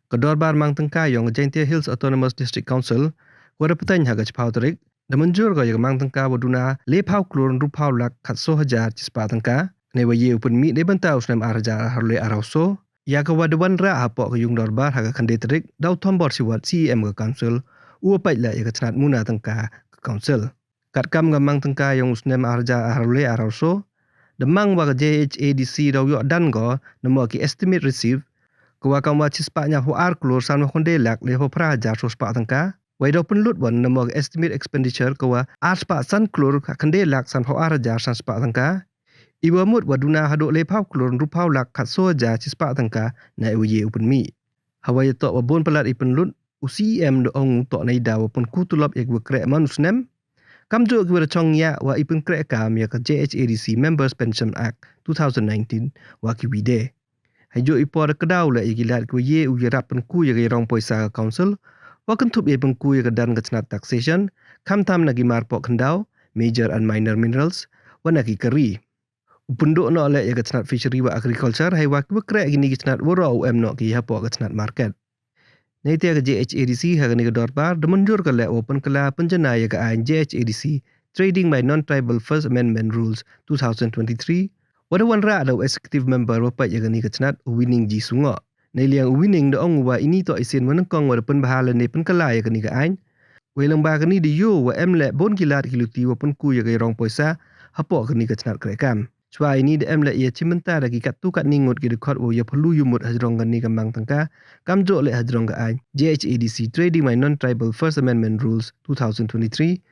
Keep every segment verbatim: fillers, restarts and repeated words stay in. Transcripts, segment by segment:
Ka dorbar mang tyngka yong ka Jaintia Hills Autonomous District Council, wa da pteng ha ka chiphaw tarik, da mynjur ko ya ka mang tyngka wa duna lephaw klur ynruphaw lak khatsaw hajar chispah tyngka, ne wa ye u pynmih neibynta u snem ar hajar arphaw le arphaw saw, ya ka wa da wanrah hapoh ka yung dorbar ha ka khyndai tarik, da u Thombor Shiwat, C E M ka council, u wa pait leh ya ka chnat muna tyngka ka council. Katkam ka mang tyngka yong u snem ar hajar arphaw le arphaw saw, da mang wa ka J H A D C da u yoh dan ko, namo ki estimate receive, ka wa kam wa chispah ynñiaw phaw ar klur sanphaw khyndai lak lephaw phra hajar sawspah tyngka. Wei da u pynlut wan namo ka estimate expenditure ka wa arspah san klur khyndai lak sanphaw ar hajar sanspah tyngka. I wa mut wa duna haduh lephaw klur ynruphaw lak khatsaw hajar chispah tyngka, na i wa ye u pynmih. Ha wa ya toh wa bun palat i pynlut, u C E M da ong u toh neida wa pynku tulop ya ki wa kreh man u snem, kamjooh ki wa da chong ya wa i pynkreh kam ya ka J H A D C Members Pension Act two thousand nineteen, wa ki wi de. Hei jooh i por da kdaw leh ya ki lad ki wa ye u yarap pynku ya ka yarong poisa ka council, wa kynthup ya pynku ya ka dan ka chnat taxation, khamtam na ki mar poh khyndaw, major and minor minerals, wa na ki kari. U pynduh noh leh ya ka chnat fishery wa agriculture, hei wa ki wa kreh kini ki chnat waroh u em noh ki hapoh ka chnat market. Neite ka J H A D C ha kani ka dorbar da mynjur ka leh wa pynkylla pynjanai ya ka aiñ J H A D C Trading by Non-Tribal First Amendment Rules two thousand twenty-three, wa da wanrah da u executive member wa pait ya kani ka chnat, u Winning G Sungoh. Neiliang u Winning da ong u wa ini toh i sien wa nyngkong wa da pynbha lane pynkylla ya kani ka aiñ. Wei lyngba kani da yoh wa em leh bun ki lad ki luti wa pynku ya ka yarong poisa hapoh kani ka chnat kreh kam. Chwa ini da em leh ya chimbynta da ki katto katni ngut ki dkhot wa ya phylla u mut hajrong kani ka mang tyngka, kamjooh leh hajrong ka aiñ J H A D C Trading by Non-Tribal First Amendment Rules two thousand twenty-three,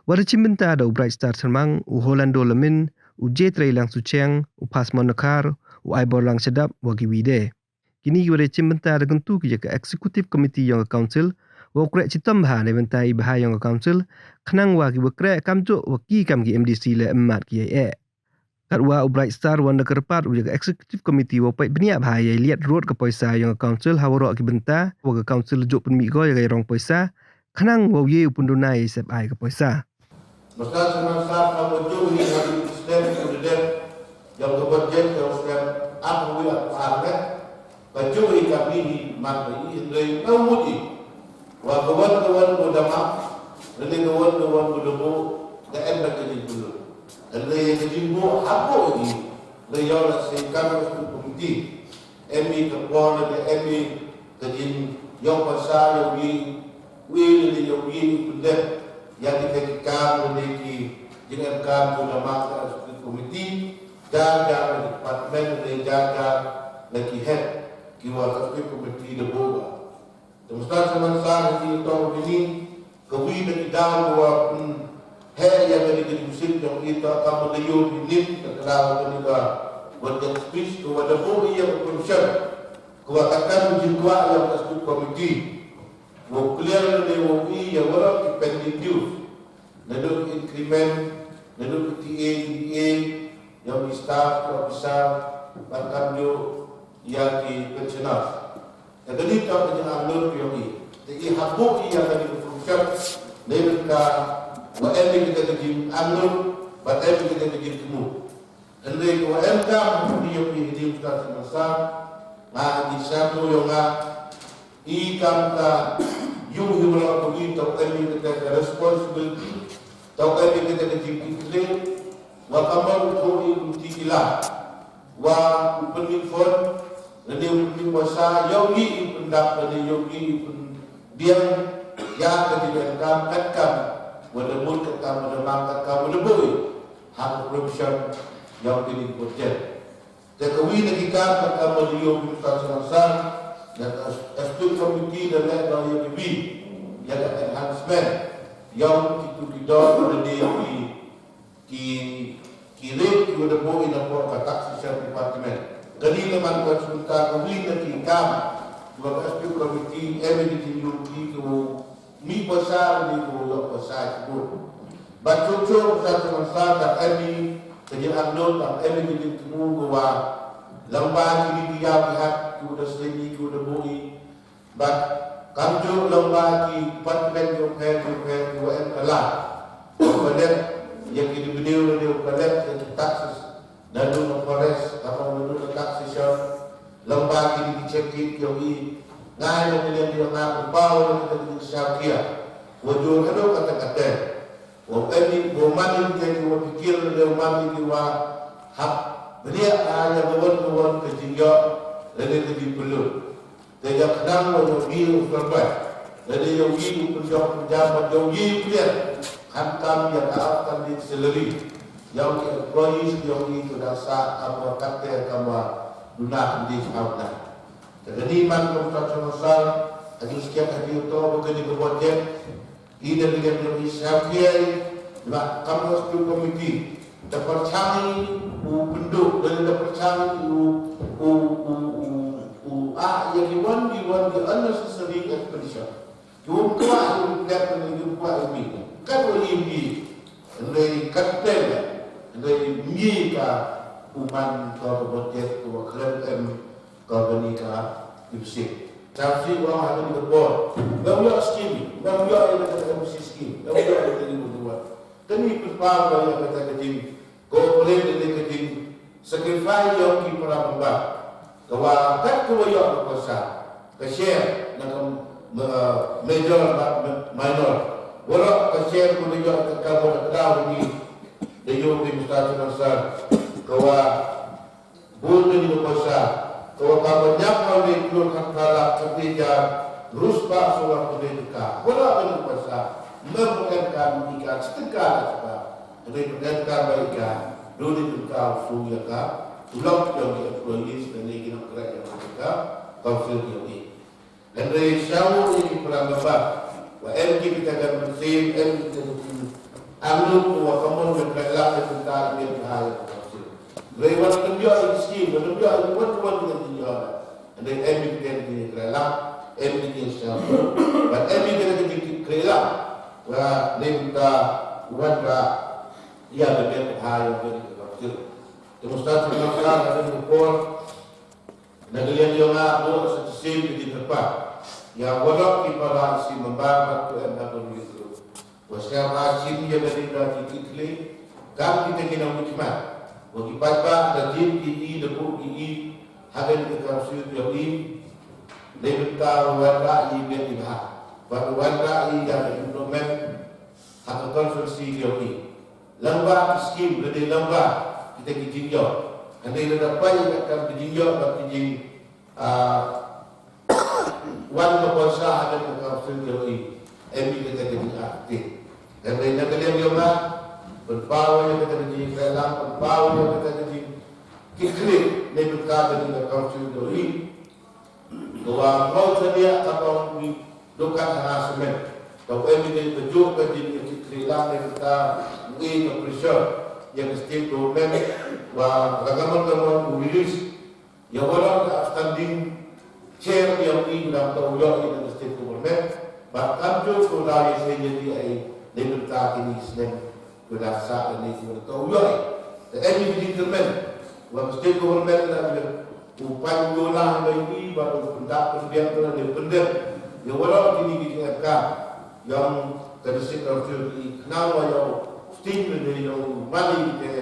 wa da chimbynta da u Bright Star Tharmang, u Holando Lamin, u J Treilang Suchiang, u Phasmon Nakhar, u Aiborlang Shadap, wa ki wi de. Kini ki wa da chimbynta da kyntu ki ya ka executive committee yong ka council, wa u kreh chitom bha neibynta i bha yong ka council, khnang wa ki wa kreh kamjooh wa ki kam ki M D C leh em mat ki ya i eh. Katwa u Bright Star wa da kyrpad u ya ka executive committee wa pait bniah bha ya i liat rud ka poisa yong ka council ha waroh ki bynta, wa ka council jooh pynmih ko ya ka yarong poisa, khnang wa u ye u pynduna ya i sep ai ka poisa. Masa semasa ka wa jooh hi ha ki step u dep, yong ka budget yong step, ap wi ap ar ne, ka jooh hi ka mi hi mat ka i hynrei na u mut i. Wa ka wan ka wan ko da mak, lane ka wan ka wan ko da bo, da em ba ka jingpynlut. Hynrei ka jingbo hapoh i, da yoh la se kam ka sku committee. Em i ka por lane em i ka jingyong pasa yong i, wi lane yong i pyndep, ya ki ka ki kam lane ki jingemkam ko da mak ka sku committee, jar jar lane department lane jar jar lane ki head, ki wa ka sku committee da bo ba. Te masa semasa ki tong bini, ka wi na ki daw wa, hmm, he ya ka ni ka jingsit yong i toh ka ma da yoh ni nim ka daw ka ni ka wa ka speech ka wa da bo i ya ka function. Ka wa ka kan jingkwah ya ka sku committee. Wa clear ni wa i ya wa ki pending dues. Nadooh increment, nadooh T A, D A, yong i staff, ki officer, bad kamjooh ya ki pensioners. Te ka ni toh ka jingangnud yong i. Te i hapoh i ya ka ni ka function, neibynta wa em i kita ka jingangnud, bad em i kita ka jingthmu. Hynrei ka wa em kam i yong i hynrei ka semasa, nga i samu yong nga, i kam ka yung hi wa la ka wi toh em i kita ka responsibility, toh em i kita ka jingkitkhlieh, wa ka ma u thoh i u ti ki la, wa u pynmih fund, lane u pynmih poisa, yong i i pyndap, lane yong i i pynbiang, ya ka jingem kam katkam wa da mut, katkam wa da mang, katkam wa da bo i ha ka provision yong kini ki budget. Te ka wi na ki kam katkam wa da yoh ki ka semasa, na ka executive committee da leh da yoh ki wi ya ka enhancement yong ki tu ki dor wa da dei ki, ki rate ki wa da bo i na poh ka taxation department. Ka ni ka man ka chunta ka wi na ki kam wa ka executive committee em i ki yoh ki ko mi poisa ni ko yoh poisa ki bo. Ba chok chok sa ka man sa da em i ka jingangnud, da em i ka jingthmu ko wa lyngba ki ni ki ya ki hat ki wa da sdei ni ki wa da bo i. Bad kamjooh lyngba ki department yong pher yong pher ki wa em ka la. Wa collect ya ki revenue, wa collect ya ki taxes. Nadooh na forest, kamon nadooh na taxation. Lyngba ki ni ki check ki yong i. Ngai na ni leng yong nga, pynpaw na ni ka jingsiaw khia. Wa jur hadooh katta katta. Wa em i, wa man i ki wa pikir, wa man i ki wa hap bniah, a, ya ka wan ka wan ka jingyoh, lane ka jingpynlut. Te ya khnang wa yow i u pynbait, lane yow i u pynjop pynjam, wa yow i u pynliat. Khamtam ya ka outstanding salary yong ki employees yong i, ka da sah kam wa katte, kam wa duna khyndai saw bnai. Te kani man ka Mr Chairman Sir, ha jingskhem ha jingto wa kani ka budget, i da leh ka jingsiaw khia, na kam ka Executive Committee, da pyrchang i u pynduh, da pyrchang i u, u, u, u, u, ah, ya ki wan, ki wan, ki unnecessary expenditure. Ki wym kwah i u pynlep, ki wym kwah i u mih. Katwa i mih, hynrei katte, hynrei mih ka u man ka budget ka wa khlem em ka kani ka deficit. Cham si wa ha kani ka por, ngam yoh scheme, ngam yoh ya ka M C scheme, ngam yoh ya kani ka wa. Kani pynpaw wa ya kata ka jing cooperate, lane ka jingsacrifice yong ki para member. Ka wa kat ka wa yoh ka poisa, ka share na ka, uh, major bad minor. Waroh ka share ka wa yoh ka, ka wa da kdaw ni da yoh ki Mr Chairman Sir. Ka wa bun kani ka poisa, ka wa kam wa ñiaw ka wa le klur khatphra lak khatphra hajar, rus ba soo lak khatphra hajar ka. Waroh kani ka poisa, mem pynkan i ka chi tyngka ka chapa. Hynrei pynkan ba i ka, duni tyngka u soo ya ka tulop yong ki employees, lane ki nongkreh yong ka council yong i. Hynrei sñiaw i ki para member, wa em ki kita ka mynsiem, em ki kita ka jingangnud, wa kamon ya khreh lak ya kynta i ya kha ya ka council. Hynrei wa ym yoh i scheme, wa ym yoh i wan wan ya ki yoh. Hynrei em ki kita ka jingkhreh lak, em ki kita sñiaw. Wa em ki kita ka jingkhreh lak, wa ne kynta wan ra ya ka bynta ya ka council. Te Mr Chairman Sir, ha kani ka por, na ka liang yong nga, ko sa chisien ka jingkyrpad ya waroh ki para C M member bad ko em ha ka ri group. Wa sñiaw ha chisien ya ka jingkitkhlieh kam kita ki nongmihkhmat. Wa ki paidbah da jin ki i, da buh ki i ha kani ka council yong i. Neibynta wa wanrah i biang i bha, wa wanrah i ya ka improvement ha ka constituency yong i. Lyngba ki scheme, lane lyngba kita ki jingyoh. Hynrei lada pait ya ka kam ki jingyoh bad ki jing, ah, wan ka poisa ha ka kam sel yoh i, em i kita ki jingaktif. Hynrei na ka liang yong nga, pynpaw ya kita ki jingkhreh lak, pynpaw ya kita ki jingkitkhlieh, neibynta ka kam sel yoh i. Ka wa pynpaw chaniah ka pynpaw wi dukan hana semen. Ka wa em i ka jooh ka jingkitkhlieh lang neibynta u e ka pressure ya ka state government, wa ka kamon kamon u release ya waroh ka outstanding share yong i, dang toh u yoh i na ka state government. Bad kamjooh ko da ya se ya di ai neibynta kini snem. Ko da sah lane ko da toh u yoh i. Te em i ki jingkyrmen wa ka state government da u pait u yoh lang ba i, bad u pyndak pynbiang ko lane pyndep ya waroh kini ki jingemkam yong ka District Council i, khnang wa yow sting lane yow man i te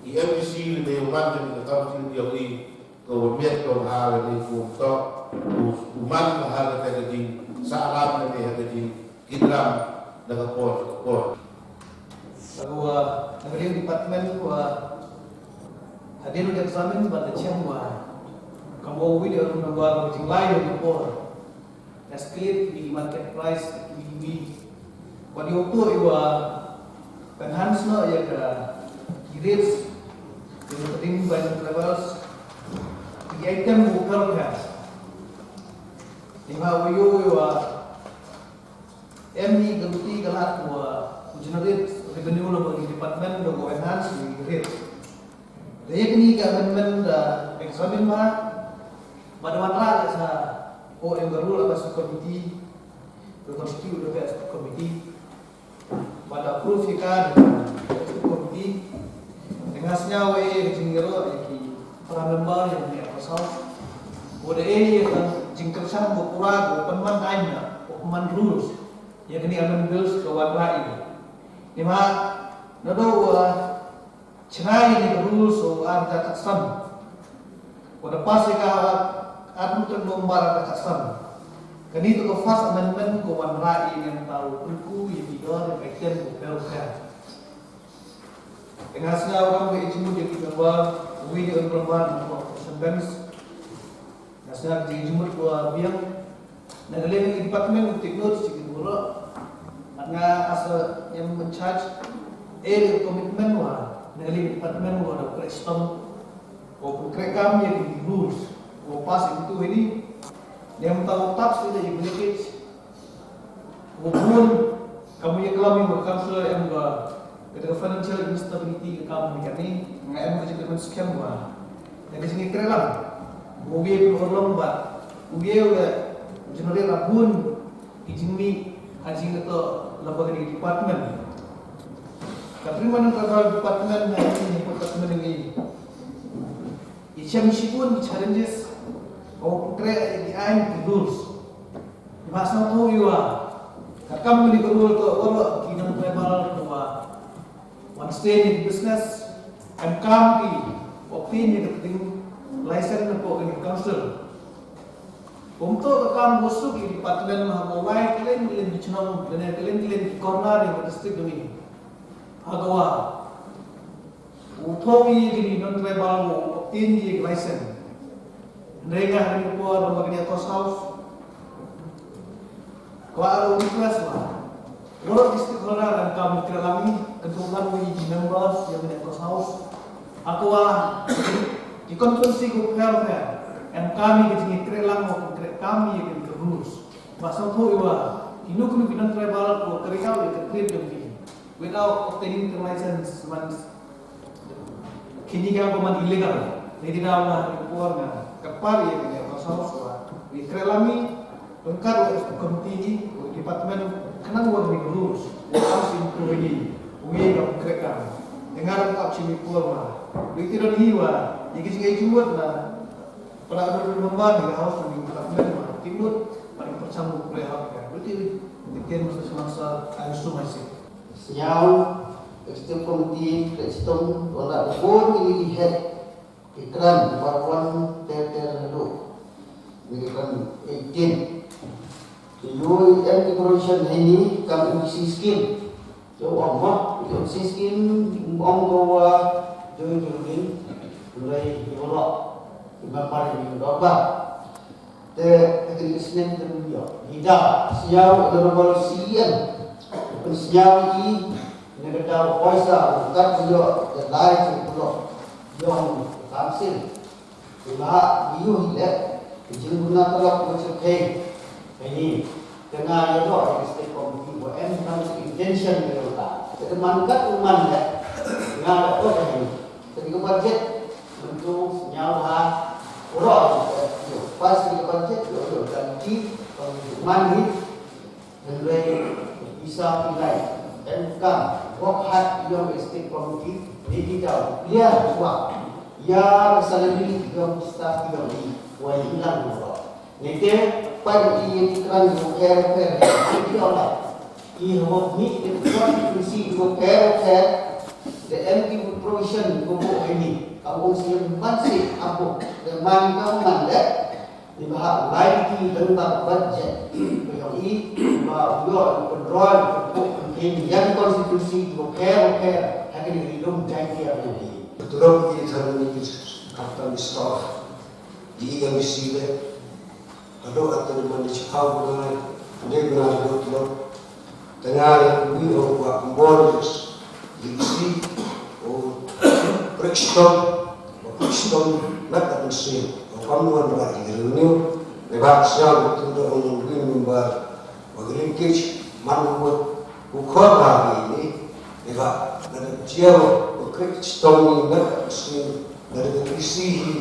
i M D C lane yow man i ka council yong i, ko wa miat ko ha lane ko toh u, u man ha kata ka jingsahram lane ha ka jingkitram na ka por ka por. Ka wa na ka liang department wa hadien u examine bad da chem wa kam wa wi da rum na wa ka jinglai na ka por. Escalate i market price i wi. Wa di u tu i wa enhance no ya ka ki rates, ya ka ding by the travellers, ki item u kar ka. Ni ma wa yo i wa em i ka luti ka lad wa u generate revenue lo ba ki department lo ko enhance i rates. Da ya kini ka amendment da examine ma, ba da wanrah sa ko em ka rule ba sa committee, ka constitute da ka committee. Ba da approve ya ka da ka committee. Nga sñiaw e ka jingyarap ya ki para member ya ni apa sa. Ko da e ya ka jingkyrchan ko pura ko pynman ain na, ko pynman rules. Ya kini amendment bills ka wanrah i. Ni ma, na do wa Chna i ni ka rules o ar hajar khatsan. Wa da pass i ka ar hajar khatsan. Kani toh ka first amendment ko wanrah i neibynta u pynku ya ki dor ya ki item ko pher pher. Te nga sñiaw kam ka jingmut ya ki member, uwi ni u member na ka Opposition Bench. Nga sñiaw ka jingmut ko biang. Na ka liang i department u take note cha ki bura. Nga as a em in charge, e commitment wa na ka liang i department wa da kreh chitom. Ko pynkreh kam ya ki rules ko pass i tu hini. Neibynta u tax i da i benefits. Ko bun kam ya klam i wa council em ka, ka financial instability ka kam ni kani. Nga em ka jingkyrmen skhem wa da ka jingkreh lang. Ko wi pynurlong ba u ye u generate a bun ki jingmih ha jingtoh laba kani department. Ka Tribal Department na ini department ini i chem chibun ki challenges, ko kreh ki aiñ ki rules. Ba sñiawthooh i wa ka kam kani ka rule toh waroh ki non-tribal ko wa wan stay in business, em kam ki obtain ya ka trading license na ko kani council. Kumto ka kam wa suk i department ha ko wai klen klen ki chnong, klen klen klen ki corner ya ka district ni. Ha ko wa u thong i kini non-tribal u obtain i license. Hynrei nga ha kani ka por, lama kani ka course house, ko wa u request wa waroh district holder em kam i kreh lang i, kyntu lang i ki members ya kani ka course house. Ha ko wa ki constituency ko pher pher em kam i ki jingkreh lang, ko kreh kam i ki rules. Ba sñiawthooh i wa kino kino ki non-tribal ko kreh i ya ka kreh jong ki without obtaining the license, man kini ka ko man illegal. Ni di daw na report na ka par ya ka ya pasal so. Ni kreh lang i pengkat wa committee i, wa department khnang wa ni rules. Wa sin ko ni wi ka kreh ka. Dengar ka chini por ma. Wi ti don i wa i ki jingmut na para adu member ni house ni department ma. Timut paling perchang ko kreh ka. Wi ti, ni ken masa semasa ayu sumai si. Sñiaw, executive committee, kreh chitom, wala bun ini di head, ki kran, bar wan, ter ter lalu. Ini kran eighteen. Ki yu em ki provision heini, kam M B C scheme. Yo, ong ma, M B C scheme, ong ko wa, yo, yo, yo, mulai, yo, ro, ki member, yo, ro, ba. Te, te kini snem te mun yo. Ni da, sñiaw, Honorable C E M. Pun sñiaw i, ni ka daw poisa, kat yo, te lai, te pulo. Yo, council. Ni ma, ni yo hi le, ni jing guna talak, ma chuk hei. Ni, te nga yo lo, ni state committee, wa em, kan intention ni lo ta. Te man kat, man le, nga le, oh, ni. Te ni ka budget, untuk nyawa orang, eh, pas ni ka budget, yo, yo, dan di, man ni, hynrei, isa pilai, em kam, wok hat, yong state committee, ni kita, ya, wak, ya, salary, yong staff, yong ni, wa ilang, wak. Nete, pan i kran ko pher pher, i ki ola. I hok ni, i kran ko si ko pher pher, the M P provision ko ko ini. Ka wong si man si apo, the man ka man de. Ni ba lai ki dang ba budget. Ko yong i, ba yo ko roi ko ko ini yang constituency ko pher pher. Hakini dong jai ki ini. Turun i than ni kata staff. Di yang bisi le. Hadooh atan man di chiphaw bnai, de bnai hadooh tlot. Tang nga le wi ho wa kumbor di bisi, o kreh chitom, o kreh chitom, nat atan sien, o kam nuan ra di revenue, le ba siaw tu da ong wi member, o linkage, man wa, u khor ba ni, le ba, nat atan siaw, o kreh chitom ni, nat atan sien, nat atan bisi hi,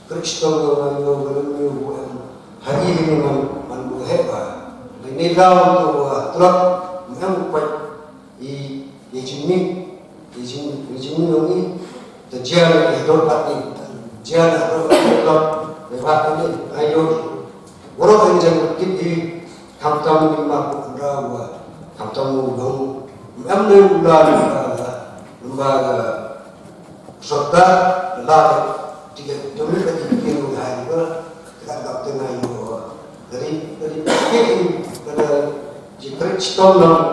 Kreh chitom yo man yo, man yo bu em. Hari ni man, man bu heh ba. Ni ni daw tu, ah, tlot, em pat i, i jingmih, i jing, i jingmih yong i. Te jia ni hadooh pat ni. Jia ni hadooh pat ni tlot. Ni pat ni, ayo. Waroh ni jang kit i, khamtam ni ma bu raw wa. Khamtam ni bang. Em ni u la ni ba, ba, ba, Sorkar, la, tiga, demi ka tiga, tiga, hai, ba, ka dap tengah yo. Dari, dari Ki, ka da ji prik chitom nong.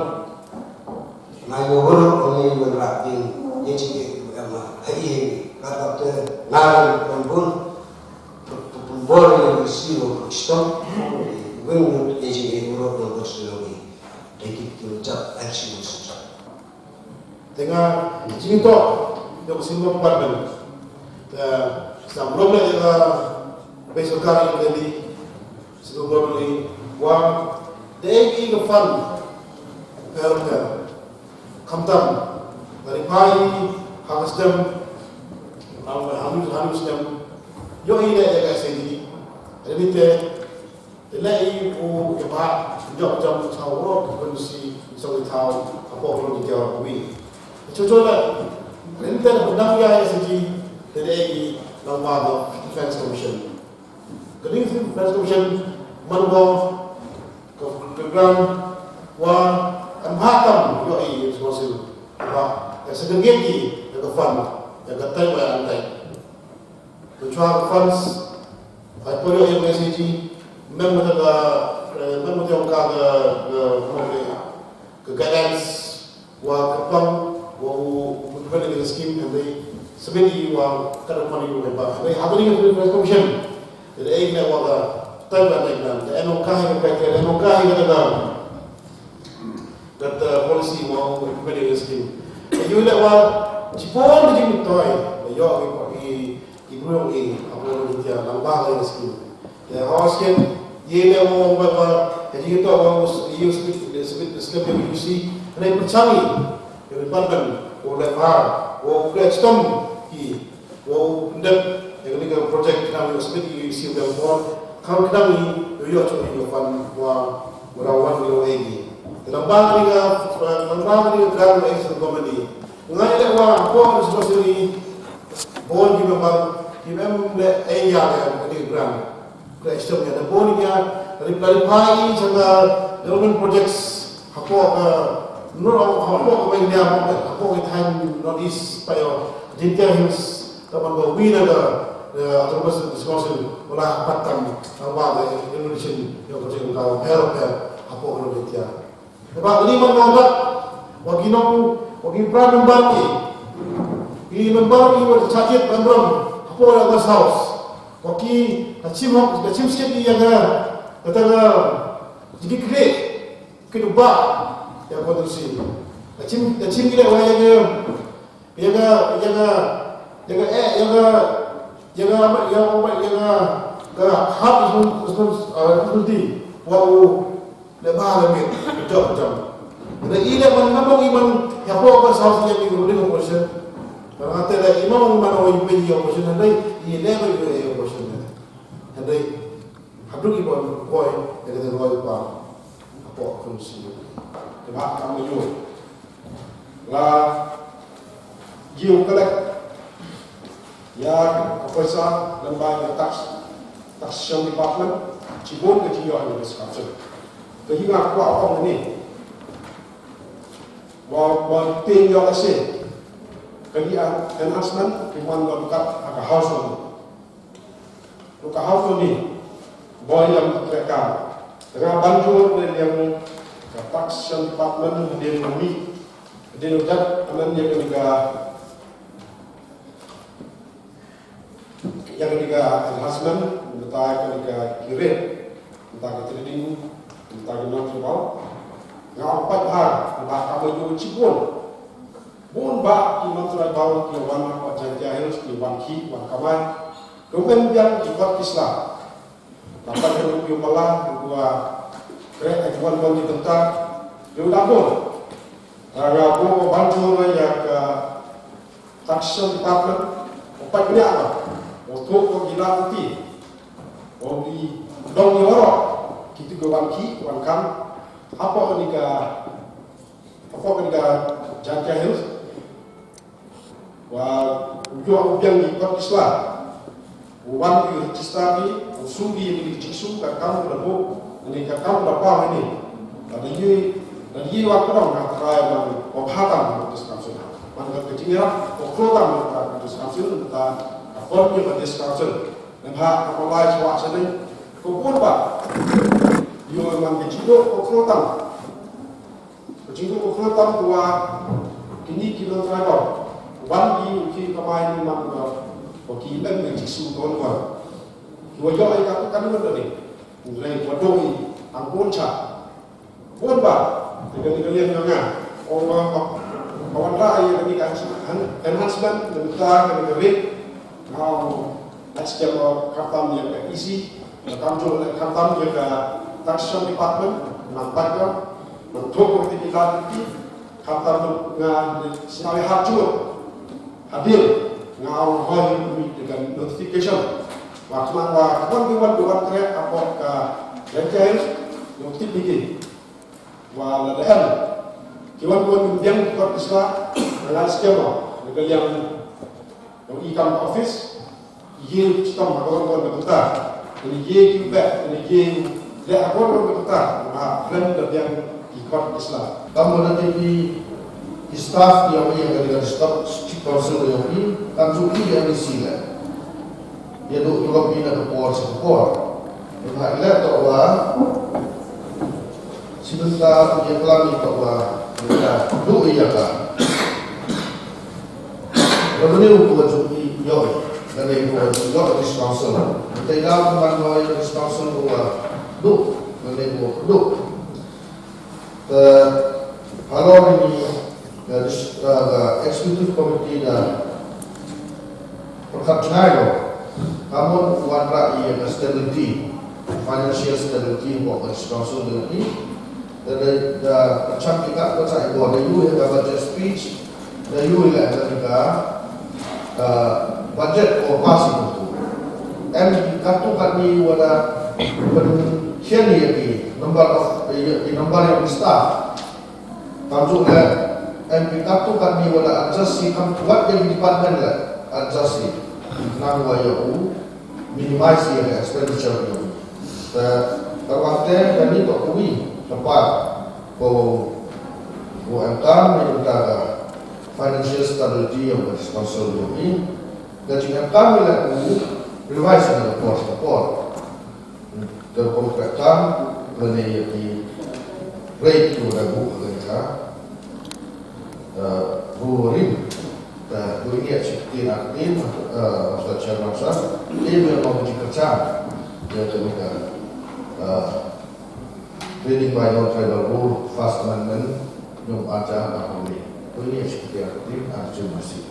Nga yoh horo ong i man rap ding, ye ji ke em ha, ha i he. Ka da te nga ri pon bun, pon bor ye si ro prik chitom. Wing ye ji ke horo pon bor si ro ni. Te ki ki jap action si jap. Te nga, jingto, yoh ka Civil Department. Te, sa mlom le ya ka, bei sorkar ya ka Delhi, Civil Department, wa, de ki ka fund, per, per, khamtam, dari pai, ha ka stem, ha, ha, ha stem, yoh i le ya ka S I D, hari ni te, Te le i u ya ba, jok jam thaw ro, ka si, so i thaw, apo ro ni jaw wi. Cho cho le, rin te na dang ya ya si ji, te le i lang ba do Defense Commission. Ka ding Defense Commission, man go, ka, ka grant, wa, em ha tam, yoh i, responsible. Wa, ya segregate i, ya ka fund, ya ka tai wa ya ka tai. Ka chwa ka funds, ai por yoh ya ka S I G, mem ka, eh, mem ka ka, ka, ka, ka guidance, wa ka pang, wa u, u implement ka scheme, hynrei, submit i wa ka da pang i wa ba. Hynrei, ha ka ni ka Defense Commission, da e ne wa ka, tai ba ne ka, da e nong ka hi ka criteria, da e nong ka hi ka, ka, ka, ka policy wa u implement ka scheme. Yoh le wa, chibon ka jingmyntoi, da yoh i, i, Ki bru i, apo ro ni tia, lang ba ka skim. Te ho skim, ye le wa wa wa, te ji to wa wa, ye skim, skim, skim ye U C, re pachang i, ye department, wa le ba, wa u kre chitom ki, wa u ndep, ye ni ka project, khnang ye skim ye U C, wa wa, khang khnang i, yo yo chong i, yo fan, wa, wa ra wan, yo e ni. Te lang ba ni ka, lang ba ni ka, grant wa e sa committee. Ngai le wa, ko, responsibility, Bon ki member, ki mem le e ya le, ka di grant. Ka system ya, da bon ya, da di clarify i chang ka development projects, hapoh ka, no, hapoh ka Meghalaya, hapoh ka time North East, pa yo, Jaintia Hills, ka man ka wi na ka, eh, Autonomous District Council, wala hapat tam, tang wa ka, invitation, yo project ka, her, her, hapoh ka Jaintia. Te ba, ini man mo dak, wa ki nong, wa ki pra member ki. Ki member ki wa chajit member, hapoh ya West House. Wa ki, ka chim hok, ka chim skit ki ya ka, kata ka, jiki kre, ki du ba, ya ko tu si. Ka chim, ka chim ki le wa ya ka, Ya ka, ya ka, ya ka, eh, ya ka, ya ka, ya ka, ya ka, ka hard respons-, respons-, uh, responsibility. Wa u, le ba le mit, jop, jop. Le i le man, man, man, i man, ya po ka sa si ya ni ko ni ko question. Ka ngate le i man, man, o i pe i ko question, hynrei, i le ko i ko question. Hynrei, Hadooh i boi, boi, ya ka dang boi pa. Apo kong si. Te ba ka ma yo. La, you collect. Ya, ka poisa, lem ba ya tax, taxation department, chibun ka chi yo ha West Council. Ka hi nga kwah ong ni. Wa, wa, ting yo la se. Ka ni a, enhancement, ki man wa kat, ha ka household. Ka household ni, boi yam ka ka. Nga ban jur ne yang ka taxation department hadien ni, hadien u jat aman yang ka, yang ka enhancement, beta ka ka kiret, beta ka trading, beta ka non tribal. Nga pat ha, ba ka ba jur chibun. Bun ba ki non tribal ki wan ha Jaintia Hills ki wan ki wan kamai. Rumen biang ki wan ki sla. Dapat ki wan ki mala ki wan kre ki wan wan ki benta. Ki wan dapur. Nga bu ban tu ya ka taxation department. Opat nya ba. Untuk ko gila ti. Ong di dong ni oro. Ki tu ki wan ki wan kam. Apa ni ka Apo ka ni ka Jaintia Hills. Wa, u yoh u biang i kot ki sla. U wan ki register ki, u sum ki ni ki jingsu ka kam ka bu, ni ka kam ka pa ni. Da yi, da yi wa ka dong ka trai man, wa phatam ka discussion. Man ka jingirap, wa klotam ka discussion, ta ka form ka discussion. Nang ha, ka pawai chwa chane, ko pun ba. Yow man ka jingdooh ko khlo tam. Ka jingdooh ko khlo tam ko wa kini ki non-tribal wan ki u ki kamai ni man ko, ko ki lem ka jingsu ton ko. Ki wa yoh ai ka tu ka ni man ni. Ngai wa dooh i ang pun cha. Pun ba, te ka ni ka liang nga. Ong ba, ba wan ra ai ka ni ka enhancement, ka ni ka, ka ni ka rate. Nga ong, ach ka mo khamtam ya ka E C, ka kamjooh le khamtam ya ka taxation department, nang pat ka, nang thok ko te ki la ki, khamtam nga sinawi hap jooh. Hadien, nga ong hoi mi te ka notification. Wa kman wa, kman ki wan, ki wan kre, apo ka, retail, notification. Wa la da em. Ki wan wan biang kot Isla, la skema, la ka liang, yung ikam office, ye chitom ha wan wan na kata. Ini ye ki bek, ini ye, le ha wan wan na kata, ha plan da biang ki kot Isla. Kam mo da ki, ki staff ki yung ye, ka di ka staff, chief council yung ye, kam ju ki yung ye sila. Ye du tulop ni na ka por sa ka por. Yung ha ila to wa, Sibynta u yaklam i toh wa, ya, du i ya ka. Revenue ko wa ju i yoh, lane ko wa ju yoh responsible. Te ila ko man wa responsible ko wa, du, lane ko du. Te, halor ini, ya, dis-, ya, ya, executive committee da, Pyrkhat jngai ko, ka mut wanrah i ya ka stability, financial stability, ko ka responsibility. Da, da, da, chang ki kat ko chang ko, da yu ya ka budget speech, da yu ya ka, ka, uh, budget ko pass i ko. Em katu kat ni wa da pynkhia i ya ki number of, ya ki number ya ki staff. Kamjooh le, em ki katu kat ni wa da adjust i kam wat ya ki department le, adjust i. Nang wa ya u, minimize i ya ka expenditure ya u. Te, ka wa te, ka ni toh kawi, ka part, ko, ko em kam, ni ka financial stability ya ka responsible ya u. Ka jing em kam ni le u, revise na ka por, ka por. Te pom ka tam, lane ya ki rate tu da bu ka ka. Eh, bu rim. Te bu ini ya chik tin ak tin, eh, Mister Chairman sir. Ini ya mau di kerja. Ya ka ni ka. Eh, reading by non-tribal rule, First Amendment, yung aja na kami. Bu ini ya chik tin ak tin, arju masih.